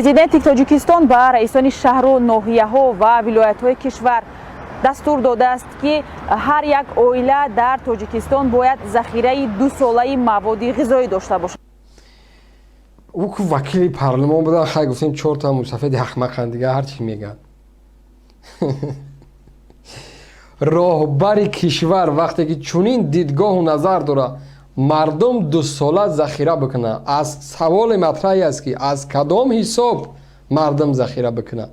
Президенти Тоҷикистон ба раисони шаҳру ноҳияҳо ва вилоятҳои кишвар дастур додааст, ки ҳар як оила дар Тоҷикистон бояд захираи дусолаи маводи ғизоӣ дошта бошад. Ӯ ку вакили парлумон будан. Хай, гуфтем, чорта мусафеди ахмақанд, дига ҳар чӣ мегӯяд. Роҳбари кишвар вақте ки чунин дидгоҳу назар дора, мардум 2 сола захира бикунад, аз саволи матраҳе аст, ки аз кадом ҳисоб мардум захира бикунад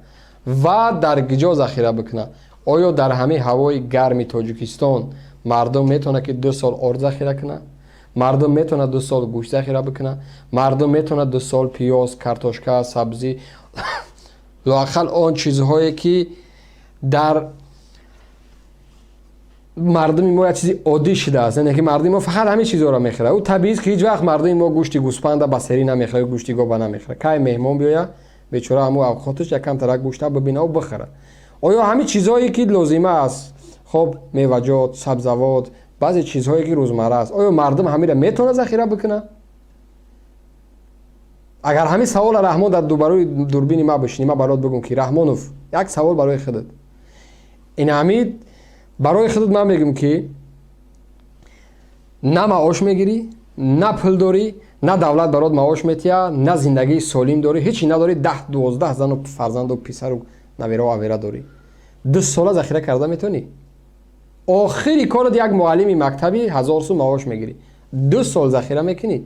ва дар киҷо захира бикунад? Оё дар ҳамин ҳавои гарми Тоҷикистон мардум метавонад, ки 2 сол орд захира кунад? Мардум метавонад 2 сол гӯшт захира бикунад? Мардум метавонад 2 сол пиёз, картошка, сабзӣ, лоақал он чизҳое, ки дар мардуми мо як чизи оддӣ шудааст, яъне ки мардуми мо фақат ҳамин чизҳоро мехӯрад? Ӯ табиист, ки ҳеҷ вақт мардуми мо гӯшти гӯспанда ба серӣ намехӯрад, гӯшти гоба намехӯрад. Кай меҳмон биёяд, бечора, ҳамун авқоташ якамтарак гӯшта бибинаву бихӯрад. Оё ҳамин чизҳое, ки лозима аст, хоб, меваҷот, сабзавот, баъзе чизҳое, ки рӯзмарра аст, оё мардум ҳаминро метавонад захира бикунад? Агар ҳамин савола, Раҳмон, дар дубарои дурбини ма бишинӣ, ма барот бигӯм, ки Раҳмонов, як савол барои худат, ин ҳамид барои худат ман мегӯм, ки на маош мегирӣ, на пул дорӣ, на давлат барот маош метиҳа, на зиндагии солим дорӣ, ҳечи надорӣ, 10-12 зану фарзанду писару наверао авера дорӣ, 2 сола захира карда метавонӣ? Охири корат як муаллими мактаби, 1000 сум маош мегирӣ, 2 сол захира мекунӣ?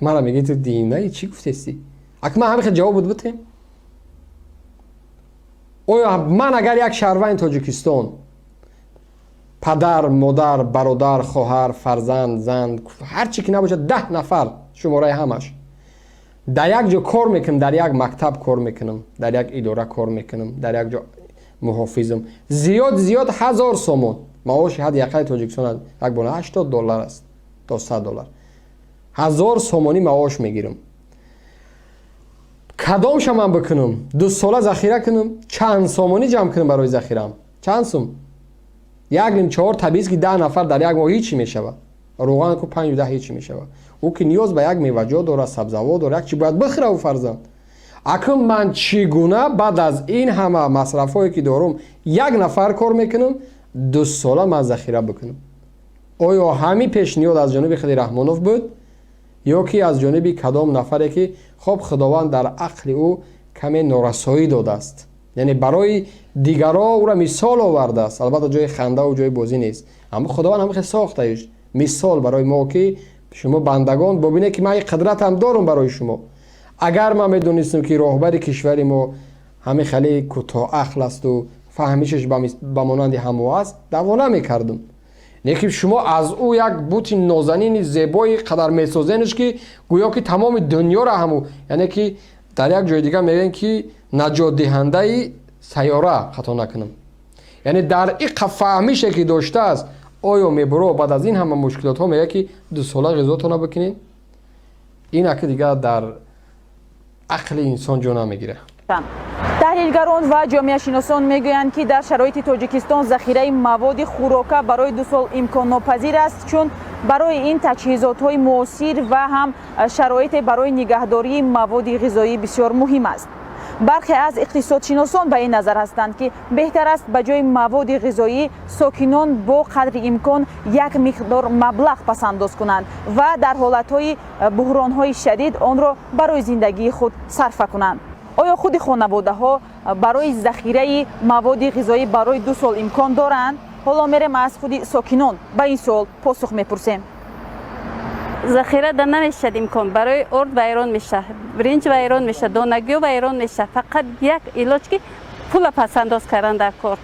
Мара мегӯӣ, ту динаи чӣ гуфтестӣ? Ак ман ҳамин хел ҷавоб буд бутем. Оё ман агар як шаҳрванди Тоҷикистон, падар, модар, бародар, хоҳар, фарзанд, зан, ҳар чӣ ки набошад, 10 нафар шумораи ҳамаш дар як ҷо кор мекунам, дар як мактаб кор мекунам, дар як идора кор мекунам, дар як ҷо муҳофизам, зиёд зиёд 1000 сомон маоши ҳадди аққали Тоҷикистон як бора 80 доллар аст то 100 доллар, 1000 сомонӣ маош мегирам, кадомша ман бикунам, 2 сола захира кунам? Чанд сомонӣ ҷамъ кунам барои захираам? Чанд сум? Як ним, чор. Табиист, ки 10 нафар дар як моҳ ҳичи мешавад. Рӯған ку панҷу даҳ ҳичи мешавад. Ӯ ки ниёз ба як меваҷот дорад, сабзавот дорад, як чи бояд бихӯра ӯ фарзанд. Акун ман чӣ гуна баъд аз ин ҳама масрафҳое, ки дорум, як нафар кор мекунам, 2 сола ман захира бикунам? Оё ҳамин пешниҳод аз ҷониби худи Раҳмонов буд ё ки аз ҷониби кадом нафаре, ки хоб, Худованд дар ақли ӯ каме норасоӣ додааст, яъне барои дигарро ӯра мисол овардааст? Албатта, ҷои хандаву ҷои бозӣ нест, аммо Худованд ҳама хел сохтаиш, мисол барои мо, ки шумо бандагон бубинед, ки ман ин қудратам дорум барои шумо. Агар ман медонистам, ки роҳбари кишвари мо ҳамин хеле кӯтоҳақл асту фаҳмишаш ба монанди ҳамо аст, даъво намекардам. Лекин шумо аз ӯ як бути нозанини зебои қадар месозенш, ки гӯё ки тамоми дунёра ҳаму, яъне ки дар як ҷои дигар мегӯянд, ки наҷотдиҳандаи сайёра, хато накунам, яъне дар иқа фаҳмише, ки доштааст, оё мебуро баъд аз ин ҳама мушкилотҳо мегӯяд, ки 2 сола ғизотона бикунед? Ин аки дигар дар ақли инсон ҷо намегирад. Таҳлилгарон ва ҷомеашиносон мегӯянд, ки дар шароити Тоҷикистон захираи маводи хӯрока барои 2 сол имконнопазир аст, чун барои ин таҷҳизотҳои муосир ва ҳам шароите барои нигаҳдории маводи ғизоӣ бисёр муҳим аст. Бархе аз иқтисодшиносон ба ин назар ҳастанд, ки беҳтар аст ба ҷои маводи ғизоӣ сокинон бо қадри имкон як миқдор маблағ пасандоз кунанд ва дар ҳолатҳои буҳронҳои шадид онро барои зиндагии худ сарфа кунанд. Оё худи хонаводаҳо барои захираи маводи ғизоӣ барои 2 сол имкон доранд? Ҳоло мерем, аз худи сокинон ба ин суол посух мепурсем. Захира да намешад имкон. Барои орд вайрон мешавад, биринҷ вайрон мешавад, донагиё вайрон мешавад. Фақат як илоҷ, ки пула пасандоз кардан дар кор.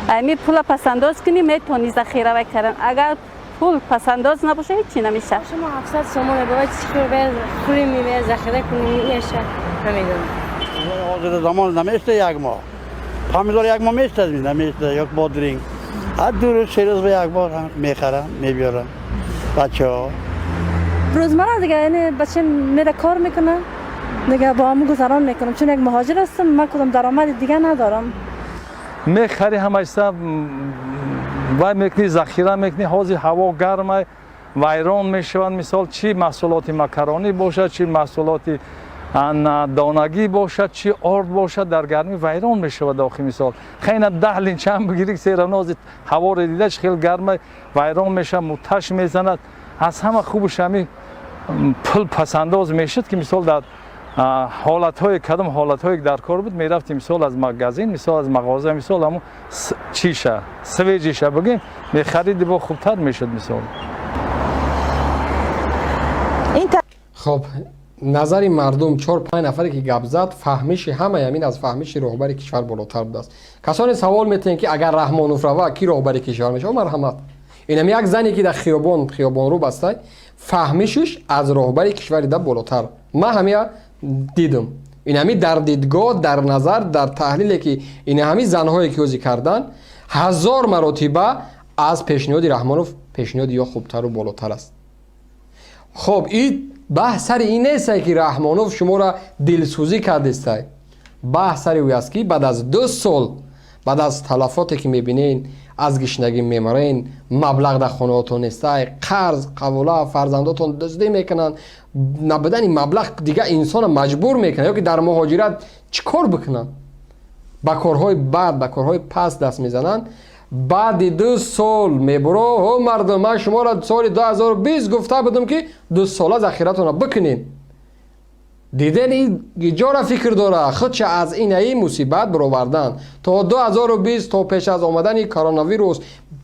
Ами пула пасандоз кунӣ, метавонӣ захира вай кардан. Агар пул пасандоз набоша, ҳечи намешавад. Шумо 700 сомон бояд чӣ хӯрем, захира кунем, мешавад, намедонам. Ҳозир замон наместа. Як моҳ помидор як моҳ местад? Наместа. Ё бодринг ҳар 2 рӯз, 3 рӯз ба як бор мехарам, мебиёрам бачаҳо. Рӯзмарра дига, яъне бача мера, кор мекунам, дига бо ҳамун гузарон мекунам, чун як муҳоҷир ҳастам, ман кудом даромади дига надорам. Мехари ҳамаиса, вай мекунӣ, захира мекунӣ. Ҳозир ҳаво гармай, вайрон мешаванд. Мисол, чӣ маҳсулоти макаронӣ бошад, чӣ маҳсулоти Донагӣ бошад, чи орд бошад, дар гармӣ вайрон мешавад. Охи, мисол, хейна 10 линчаам бигирӣ, всё равно ҳаворо дида, чи хел гарма, вайрон мешавад, муташ мезанад. Аз ҳама хубаш ҳами пул пасандоз мешуд, ки, мисол, дар ҳолатҳое, кадом ҳолатҳое дар кор буд, мерафти, мисол, аз магазин, мисол, аз мағоза, мисол, ҳамун чиша, свежий ша бигем, мехариди, бо хубтар мешуд, мисол. Хоб, назари мардум, чор панҷ нафаре ки гап зад, фаҳмиши ҳамаи ҳамин аз фаҳмиши роҳбари кишвар болотар будааст. Касоне савол метиҳанд, ки агар Раҳмонов рава, ки роҳбари кишвар мешавад? Марҳамат, инам як зане, ки дар хиёбон хиёбонрӯ бастай, фаҳмишиш аз роҳбари кишвари да болотар. Ман ҳамия дидум, инами дар дидгоҳ, дар назар, дар таҳлиле, ки ина ҳами занҳое, ки ӯзи карданд, ҳазор маротиба аз пешниҳоди Раҳмонов пешниҳоди ё хубтару болотар аст. Хоб, и баҳс сари ин несте, ки Раҳмонов шуморо дилсӯзӣ кардестай. Баҳс сари ӯ аст, ки баъд аз 2 сол, баъд аз талафоте, ки мебинен, аз гишнагӣ мемарен, маблағ дар хонаотон нестай, қарз, қавола, фарзандотон дуздӣ мекунанд, набудани маблағ дигар инсона маҷбур мекунад, ё ки дар муҳоҷират чӣ кор бикунанд? Ба корҳои бад, ба корҳои паст даст мезананд. Баъди 2 сол мебуро: «Ҳо мардум, ман шуморо соли 2020 гуфта будам, ки 2 сола захиратонро бикунед». Диден, иҷора фикр дора худша аз инаи мусибат баровардан. То 2020, то пеш аз омадани коронавирус,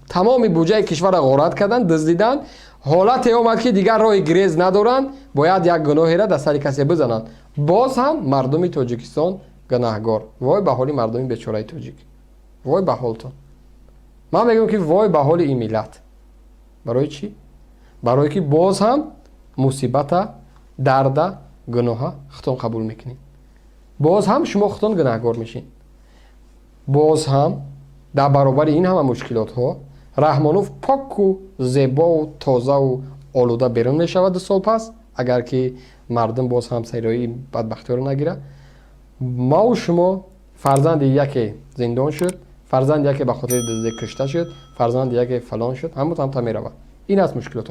тамоми буҷаи кишварро ғорат карданд, дуздиданд. Ҳолате омад, ки дигар роҳи гирез надоранд, бояд як гуноҳеро дар сари касе бизананд. Боз ҳам мардуми Тоҷикистон гунаҳгор. Вой ба ҳоли мардуми бечораи тоҷик, вой ба ҳолтон. Ман мегӯям, ки вой ба ҳоли ин миллат. Барои чӣ? Барое ки боз ҳам мусибата, дарда, гуноҳа худтон қабул мекунед. Боз ҳам шумо худтон гунаҳгор мешед. Боз ҳам дар баробари ин ҳама мушкилотҳо Раҳмонов поку зебову тозаву олуда берун мешавад 2 сол пас, агар ки мардум боз ҳам сайрои бадбахтиёро нагирад. Маву шумо, фарзанди яке зиндон шуд, фарзанди яке ба хотири дуздӣ кушта шуд, фарзанди яке фалон шуд, ҳамут ҳамта меравад. Ин аст мушкилотҳо.